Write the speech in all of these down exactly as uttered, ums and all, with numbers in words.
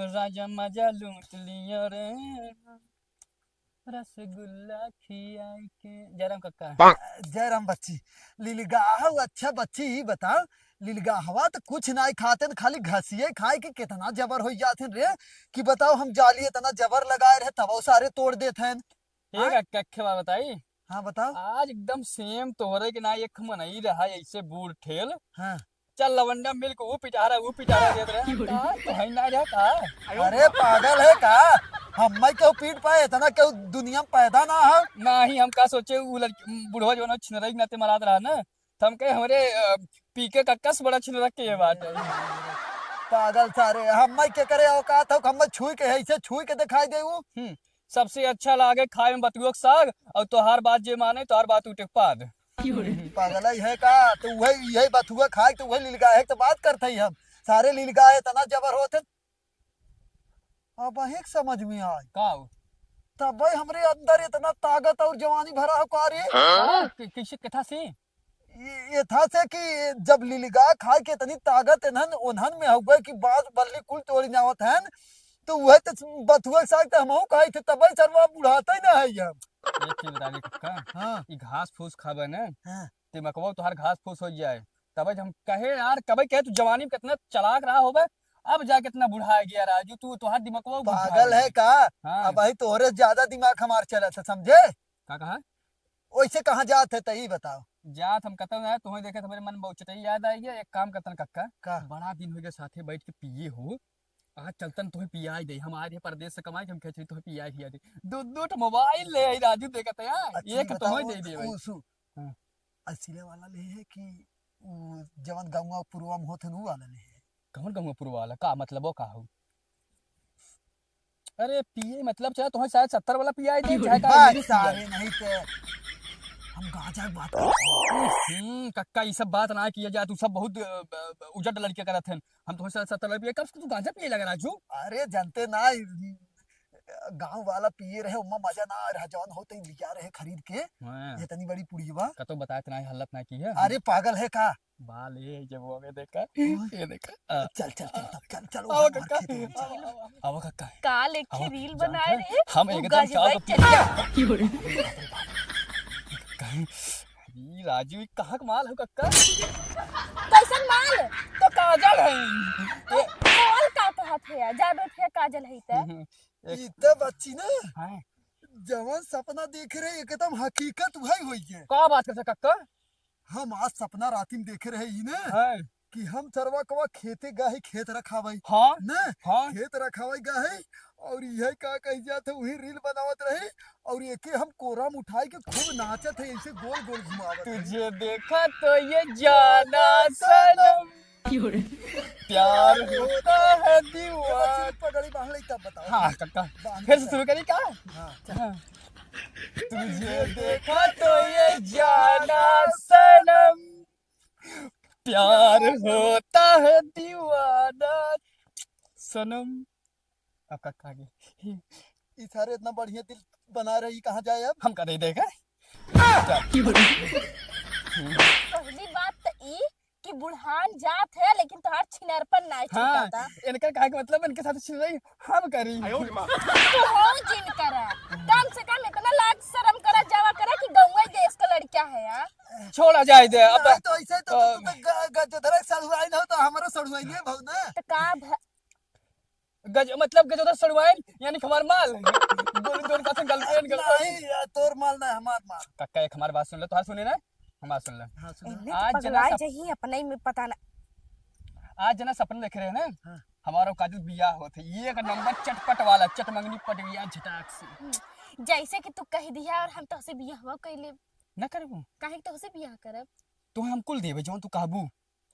राजा मजा लूट लिया रे, रसगुल्ला खियाई के। जयराम कक्का। जयराम बच्ची, लिलगाह अच्छा बच्ची, ई बताओ, लिलगाहवा त कुछ नाई खातेन, खाली घसिये खाए के कितना जबर होइ जातेन रे, कि बताओ हम जाली इतना जबर लगाए रहे, तब सारे तोड़ देतेन। एक कक्के बात बताई। हाँ, बताओ। आज एकदम same तोहरे के ना एक मनई रहा ऐसे बूढ़ ठेल। हाँ। चल लवंडा मिल्क, ऊ पिटारा, ऊ पिटारा देत रहे। का, तो है ना रहा का? अरे पागल है का? हम्मै केहू पीट पाए, इतना केहू दुनिया में पैदा ना हो। नाही, हम का सोचे, ऊ लड़की, बुढ़वा जवन छिनरई के नाते मरात रहा ना, तो हम कहे, "हमरे, अ, पी के कक्का से बड़ा छिनरक के ये बात है।" पागल सारे, हम्मै के करे औकात हो, हम्मै छुई के, ऐसे छुई के दिखाई दे ऊ। हम्म, सबसे अच्छा लागे खाए में बथुआ के साग, और तोहार बात जे माने, तोहार बात उठे के पाद। पागल है का? तो वही, यही बथुआ खाए, तो वही लिलगाहे के तो बात करते ही हम। सारे लिलगाहे इतना जबर होत है। अब एक समझ में आए। का हो? तब भाई हमरे अंदर इतना ताकत और जवानी भरा हो का रे? हाँ? कि-, किसी कथा से? ये, ये था से कि जब लिलगा खाए के इतनी ताकत इन्हन, उन्हन में हो गए कि बांस बल्ली कुल तोड़ी नावत हन, तो वह तो बथुआ के साग तो हमहू खाई थे, तब ही सरवा बुढ़ाता ही ना है हम। एक चीज बता दे कक्का, हाँ। ई घास फूस खाबे ना, हाँ। दिमकवा तोहार घास फूस हो जाए। तबे हम कहे यार, कबे कहे तू जवानी में कितना चालाक रहा होबे, अब जा कितना बुढ़ा गया राजू, तू तोहार दिमकवा बुढ़ा पागल है गया। का? हाँ। अब भाई तोहरे से ज्यादा दिमाग हमार चलत है, समझे? का कहा? वैसे कहाँ जात है, त ई बताओ। जात हम कतौ ना, तुम्हें देखे तो मेरे मन बहुत चटई याद आ गया। एक काम करतन कक्का, का? बड़ा दिन हो गया साथे बैठ के पिए हो, आज चलतन तुम्हें पियाई दे। हम आ रहे परदेश से कमाई, हम खेचरी तुम्हें पियाई खिया दे। दो दो ठो मोबाइल ले आई राजू, देखत है यार, अच्छा, एक बताओ, तुम्हें दे दे भाई। उ सु-, हाँ। असिले वाला ले है कि उ जवन गंगवा पुरवा में होत है, उ वाला ले है? कौन गंगवा पुरवा वाला? का मतलब, वो का हो? अरे पिए मतलब चाहे तुम्हें शायद सत्तर वाला पियाई दे, चाहे का बात इंग्लिश पियाई। सारे नहीं ते हम गांजा की बात करते हैं। हम्म, कक्का, ये सब बात ना किया जाए, तू सब बहुत, अ, अ, उजट लड़के करत हैं। हम तुम्हें शायद सत्तर वाला पिए, कब से तू गांजा पिए लगा राजू? अरे जानते ना, गांव वाला पिए रहे, उम्मा मजा ना आ रहा, जौन होते ही लिया रहे खरीद के। हाँ। ये तनी बड़ी पुड़िया। कतो बताए तना हालत ना की है। अरे पागल है का? बाल ये जब वो हमें देखा, ओए। ये देखा। आ। चल, चल, चल, चल, चल, चल, आओ वहाँ मार कक्का। खेत में, चल। आओ, आओ, आओ। आओ कक्का। काल एक ठे आओ, reel जानते बनाए हैं? रहे, हम वो एकदम गाजर चाव भाई को चल गया। कहीं, ई राजू, ई कहाँ के माल हो कक्का? कैसन माल? तो काजल है। तो माल का कहत है यार? जादू थे काजल है ते। हम्म, एक ई त बच्ची ना, हाँ। जवन सपना देखे रहे, एकदम हकीकत वही होई है। का बात करते कक्का? हम आज सपना राती में देखे रहे ही ने हाँ। कि हम सरवा कवा खेते गए, खेत रखावे। हाँ। ने? हाँ। खेत रखावे गए और यह का कही जात है, वही reel बनावत रहे और एके हम कोरा में उठाई के खूब नाचत है, ऐसे गोल गोल घुमावत है। तुझे देखा तो ये जाना सनम, प्यार होता है दीवाना। पगड़ी बांध ले तब बताओ। हाँ, कक्का। बांध फिर से ले। शुरू करी का? हाँ, चल। हाँ। तुझे देखा तो ये जाना सनम, प्यार होता है दीवाना सनम। अब कक्का आगे। ई सारे इतना बढ़िया दिल बना रही, कहाँ जाए अब? हमका दे देगा। पहली बात तो ई कि बुढ़ान जात है, लेकिन तोहार छिनरपन नाय हाँ, छूटता। इनका कहे के मतलब इनके साथ छिनरई हम करी। तू हो जिन करा, कम से कम इतना लाज शर्म करा, जावा करा कि गौवा देश का लड़का है यार। छोड़ा जाए दे अब। नहीं तो ऐसे तो, तो, तो, तो ग-, गजधर सड़ुआइन हो तो हमारा सड़ुआइन है भाव ना। तो का भ-, गज-, मतलब गजधर सड़ुआइन, यानी कि हमार माल। दोनों, दोनों साथ में girlfriend, girlfriend। नहीं, यार, तोर माल ना, हमार माल। कक्का, एक हमार बात सुन ले, तोहार सुने ना, हमार सुन ले। हाँ, सुन। इन्हें तो आज जना पगला सप-, जही अपने ही में पता ना। आज जना सपना देखे रहे ना, हाँ। हमारा काजू बियाह होत है, ये एक नंबर चटपट वाला, चटमंगनी पट गया झटाक से। हम्म, जैसे कि तू कह दिया और हम तोहसे बियाह कैले। ना करबू? काहे कि तोहसे बियाह करब? तोहे हम कुल देबे, जौन तू कहबू।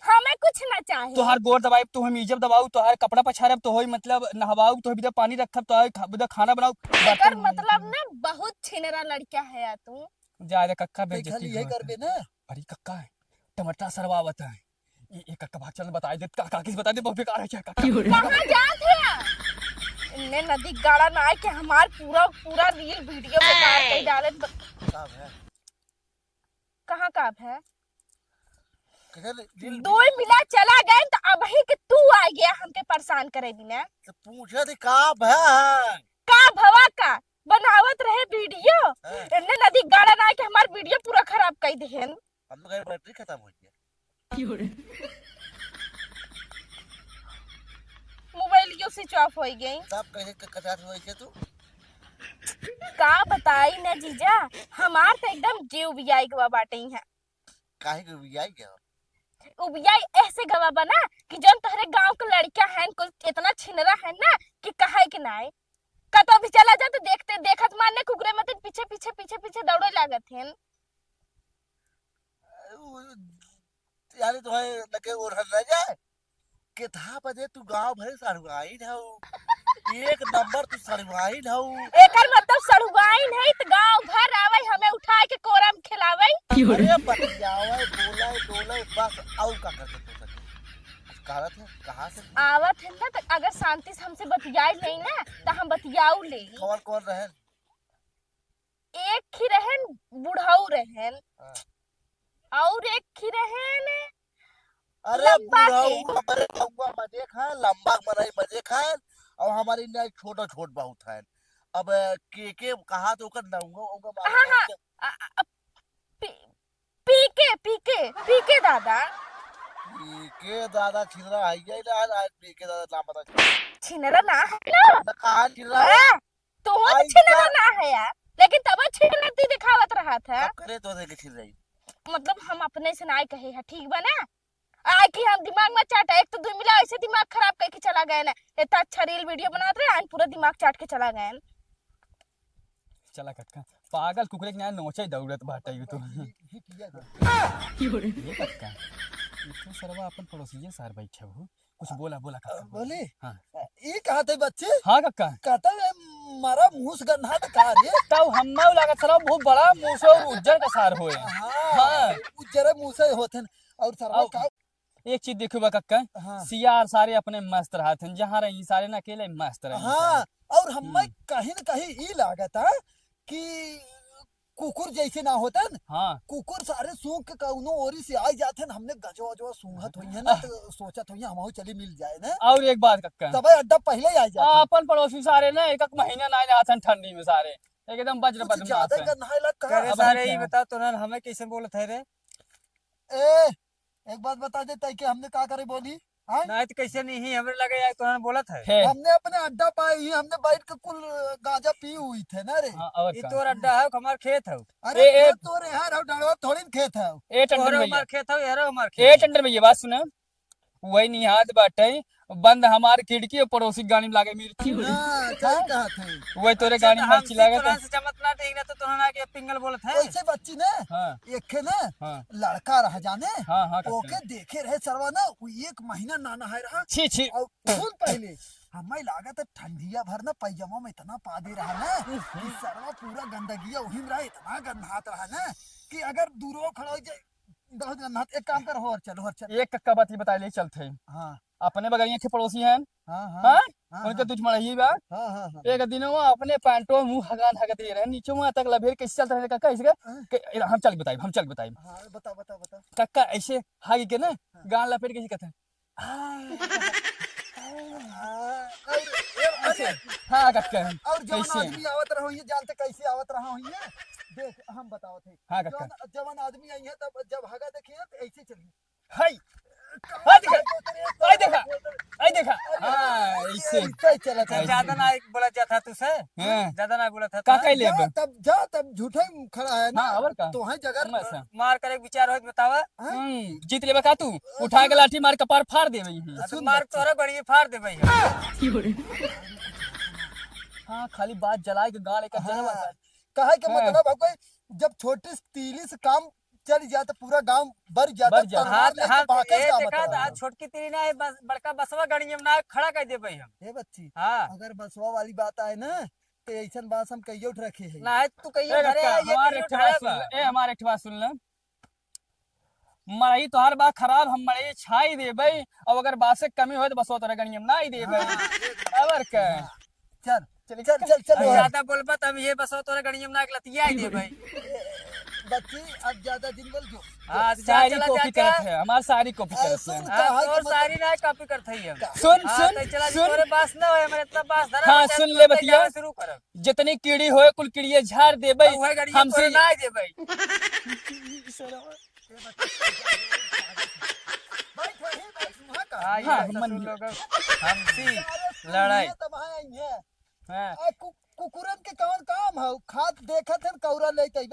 हमें कुछ ना चाही। तोहार गोड़ दबाई, तोहे मीजब दबाऊ, तोहार कपड़ा पछारब, तोहे मतलब नहवाऊ, तोहे बिदा पानी रखब, तोहे खा-, बिदा खाना बनाऊ, एकर बर्तन मतलब ना बहुत छिनरा लड़का है यार तू। जा रे कक्का, देख बेइज्जती खाली यही होत करबे है। ना। अरे कक्का, टमाटर सरवा आवत है। ए, ए कक्का भाग चल, बताई दे, का, काकी से बताई दे, बहुत बेकार है क्या कक्का? कहाँ जात है? इन्ने नदी गाड़ा ना आए कि हमार पूरा, पूरा reel video बेकार कर डाले। ब- का है? कहाँ का है? कैसे ले, ले, ले? दो मिला चला गए तो अबही के तू आ गया हमके परेशान करे बिना। तो पूछे थी का भा है? का भवा का? बनावत रहे वीडियो, हाँ। इन्ने नदी गाड़ा ना के हमार वीडियो पूरा खराब कर देहन। हम लोग का बैटरी खत्म हो गया। मोबाइलियो स्विच ऑफ हो गई। तब कैसे क-, कचास हुआ इसे तू? का बताई ना जीजा, हमार तो एकदम जीव बियाई गवा बाटे यहाँ। काहे के बियाई गवा? उ बियाई ऐसे गवा बना कि जौन तोहरे गांव के लड़का हैं, कुल इतना छिनरा है ना कि कहे के नाय। कतो भी चला जा तो देखते, देखत मारने कुकुरे मत पीछे, पीछे, पीछे, पीछे दौड़े लागत हैं। उ, यानी तो है लगे ओढ़ल रह जाए। केतहा बजे तू गांव भर सड़ुआइन हऊ। एक नंबर तू सड़ुआइन हऊ। एकर मतलब सड़ुआइन है त गांव भर आवे, हमें उठाए के कोरम खिलावे। अरे बतियावे, बोले, डोले, बस और का करते तो सके? कुछ कहत है, कहाँ से? आवत है ना, तो अगर शांति से हमसे बतियाई ले ना, तो हम बतियाऊ ले। कौन कौन रहे? एक ही रहन, बुढ़ऊ रहन। हाँ। और एक ही रहन अरे लंबा बुढ़ऊ के। हमारे बउआ मजे खाए, लंबा मनई मजे खाए, और हमारे इन्हें छोटा छोट बहुत है। अब के के कहा तो ओकर नौवा, ओकर हाँ, हाँ। के। आ, आ, आ, पी, पी के, पी के, पी के दादा। पी के दादा छिनरा है, ये ना, आज पी के दादा नाम पता चला। छिनरा ना है ना? ना, कहाँ छिनरा है? हाँ। तोहर आई छिनरा का? ना है यार, लेकिन तब छिनरा ती दिखावत रहा था। अब करे तो देखे छिन रही। मतलब हम अपने से नाई कहे है, ठीक बा ना? आए कि हम दिमाग में चाटा, एक तो दुई मिला ऐसे दिमाग खराब करके चला गए ना। इतना अच्छा रील वीडियो बनात रहे, आज पूरा दिमाग चाट के चला गए। चला कक्का, पागल कुकुरे के नाई नोचे दौड़त बाटे यू तो। ये कक्का, ये तो सरवा अपन पड़ोसिये सार बैठे हो। कुछ बोला, बोला कक्का, बोला। बोली? हाँ। ई कहत है बच्ची? हाँ कक्का। कहता है, मारा मुंह से गंधात का रे? तब हम्मा लागत सरवा बहुत बड़ा मुंह से और उज्जर का सार होए। हाँ, हाँ। उज्जर मुंह से होत हैं। और सरवा और का? एक चीज देखो बा कक्का, हाँ। सियार सारे अपने मस्त रहत हैं, जहाँ रही सारे ना अकेले मस्त रही हाँ, सारे। और हम्मे हम्म। कहीं न कहीं ई लागत है कि कुकुर जैसे ना होतन, हाँ। कुकुर सारे सूंघ के कौनो ओरी से आ जातन, हमने गजवा अजवा सूंघत होइहैं ना, हाँ। तो सोचत होइहैं, हमहू चली मिल जाए ना। और एक बात कक्का। तबे अड्डा पहिले आ जात। अपन पड़ोसी सारे ना एक एक महीना ना आतन ठंडी में सारे, एकदम वज्र कुछ बदमाश ज्यादा है। गन्हाए लग का? करे अब सारे, क्या? ई बताओ तो ना, हमें कैसे बोलत है रे? ए, एक बात बता दे, तई के हमने का करे बोली? हाँ? नहीं तो कैसे नहीं ही, हमरे लगे आए तो ना बोलत है। है। हमने अपने अड्डा पाए ही, हमने बैठ के कुल गांजा पी हुई थे ना रे। हाँ, और ये का? तोर अड्डा है, हमार खेत है। अरे ए, ए, खेत तोरे है, और डरवा थोड़ी न खेत है। ए टंडन तोहरो भैया। हमार खेत है, यारो हमार ए खेत है। टंडन भैया, बात सुने। वही निहात बाटे, बंद हमार खिड़की और पड़ोसी गाड़ी में लागे मिर्ची। हाँ, सही कहा थे। वही तोरे अच्छा, गाड़ी में तो हम मिर्ची लागे तोहरा तो। से जमत ना ठीक ना तो तोहरा ना के पिंगल बोलत है। वैसे बच्ची ने हाँ। एक खे ना हाँ। लड़का रह जाने, हाँ, हाँ, ओके काका। देखे रहे सरवा ना, वो एक महीना ना नहाए रहा। छी, छी। और सुन पहले, हमें लागत है ठंडिया भर ना पैजामा में इतना पादे रहा ना कि सरवा पूरा गंदगिया वही में रहा, इतना गंधात रहा ना कि अगर दूरो खड़ा हो जाए, बहुत गंधात। एक काम कर, होर चल, होर चल। एक कक्का बात ही बताए ले चलते हैं। हाँ। अपने बगलिया के पड़ोसी हैं। हाँ, हाँ। हाँ? हाँ, उनके हाँ। तुझ मड़ही बा। हाँ, हाँ, हाँ। एक दिन वो अपने पैंटो मुंह हगान हग दे रहे, नीचे वहां तक लभेर कैसे चलत रहे कक्का, ऐसे का, हाँ। के, हम चल बताइब, हम चल बताइब। हाँ, बता, बता, बता। कक्का ऐसे हागी के ना, हाँ। गान लपेट के ऐसे कहते हैं, "आ।" हाँ, और, और, अरे, हाँ, कक्का। और जवन कैसे? आदमी आवत रहो, ये जानते कैसे आवत रहा हो ये? देख, हम बतावत है। हाँ, कक्का। जवन, जवन आदमी आई है, तब जब हगा देखिए, तो ऐसे चलिए। हाय। हाय देखा, हाय देखा, हाय देखा। हाँ, ऐसे। ऐसे चला था। ज्यादा ना एक बोला जाता तुसे। हाँ। ज्यादा ना बोला था। का कह ले जा अब? तब जा, तब झूठे ही खड़ा है ना। हाँ, और का? तो है जगह। मार करे विचार हो तो बतावा। हाँ? हम्म, जीत लेबा का तू? उठा के लाठी मार कपार फाड़ देबे। हाँ, तो सुन मार बच्ची। तोरा गड़िए फाड़ देबे। हाँ, खाली बात जलाए के गाड़ एक हाँ। जनवा। कहे के हाँ। मतलब है कोई जब छोटी सी तीली से काम चल जाए तो पूरा गांव बर जाता, बर जाता। तलवार हाथ, लेके हाथ, भागे ए का देखा, मतलब है। आज छोटकी तीली ना है, बस, बड़का बसवा गड़िया में ना खड़ा कर देबे हम। हे बच्ची, हाँ। अगर बसवा वाली बात आए ना, तो ऐसन बात हम कहियो उठ रखे है। ना है, तू कहियो ए घरे कक्का, आइए, हमार कहियो एक ठे बात उठाए सुन बा। ले, ए, हमार एक ठे बात सुन ले। मड़ई तोहार बा खराब, हम मड़ई छाई देबे, और अगर बासे कमी होए तो बसवा तोरे गड़िया में ना आई देबे। हाँ। अबर के। हाँ। चल, चल, चल, चल, चल, अब और। ज्यादा बोलबा तब ये बसवा तोरे गड़िया में ना लतिया आई देबे। बच्ची, अब ज्यादा दिन बोल जो। हाँ, अच्छा, शायरी चला, copy चाचा। करत है, हमार शायरी copy हाँ, करत सुन, है। हाँ, कहा तोर कि शायरी ना copy करत है हम। सुन, हाँ, सुन, तो चला जी, सुन। तोरे बास ना होए, हमरे इतना बास धरा हाँ, बचा, सुन तू ले तो बतिया। जावे शुरू कर। जितनी कीड़ी होए, कुल कीड़िए झाड़ देबै। तो वही गड़िए हम तोरे सी- ना देबै। हाँ, ये हाँ, ससुर मन लोग हमसी लड़ाई। तब हाँ, ये। हाँ। आ, कु-, कुकुरन के कौन काम है? खात देखत है, कौरा लेत है।